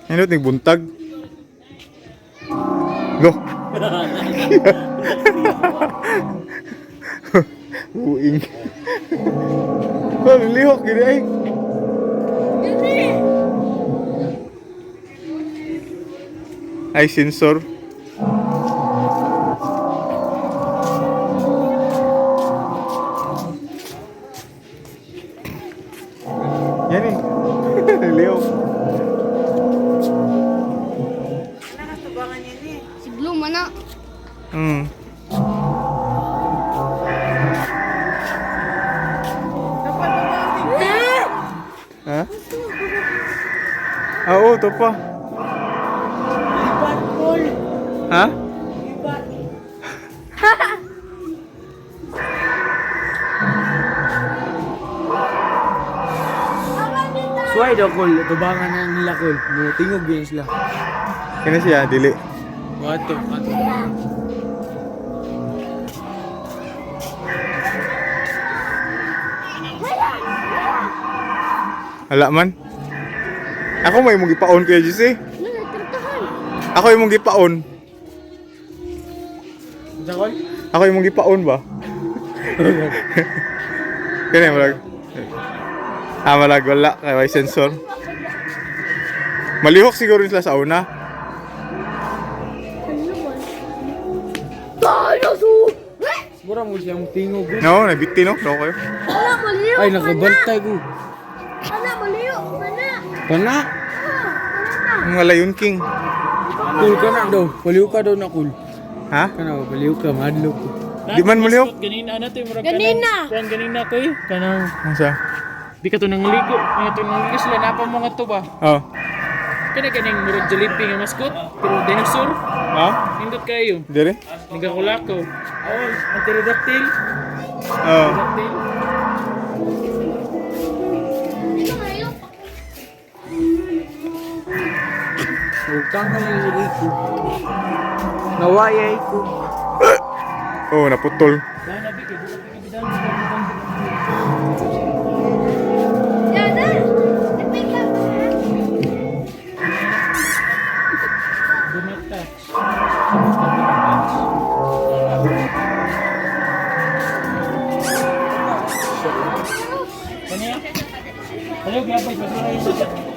Nindot ni buntag. Lo. Uing. Oh, lihok gini ay. Ay sensor. Yan eh. Lihok. Nakatubangan yun eh. Si Bloom, ano? Ha? Ah, oo, ito pa. Lipat, Paul. Ha? Lipat. Suway daw kol, tubangan na nila kol. Mo tingog yun sila. Kini siya, dili. Wato, ato. Hala man. Ako may mong gipaon kuya Jesse. Ano, nagtratahan? Ako yung mong gipaon. Unsa kol? Ako yung mong gipaon ba? Kini malag. Ah, malag wala kay may sensor. Malihok siguro sila sa una. Dinosaur! Mura mo siyang tingog. No, nabiti no, no kayo. Ala, maliyo Ay ka na. nakabantay ko. Ala, maliyo ka na. Kana? Ah, kana na. Mga Lion King. Kul ka na daw. Baliw ka daw na kul. Ha? Kana baliw ka madlok ko. Di man malihok. Ganina na to, murag Ganina. Kuan ganina ko eh. Kanang Ano siya? di ka to nang ligo. Mga to nang ligo sila napa mo nga to ba. Oh. Kana ganing murag Jollibee nga mascot pero dinosaur. Ha? Nindot kayo. Dire? Nagakulako. Oh, ang pterodactyl. Oh. Pterodactyl. Ito, maliyo. Utang ka lang sa ko. Nawayay ko. Oh, naputol. Yana! Ipig ka. Do not touch. Do not touch. Kaniya? Kaniya, gabay, basura yun.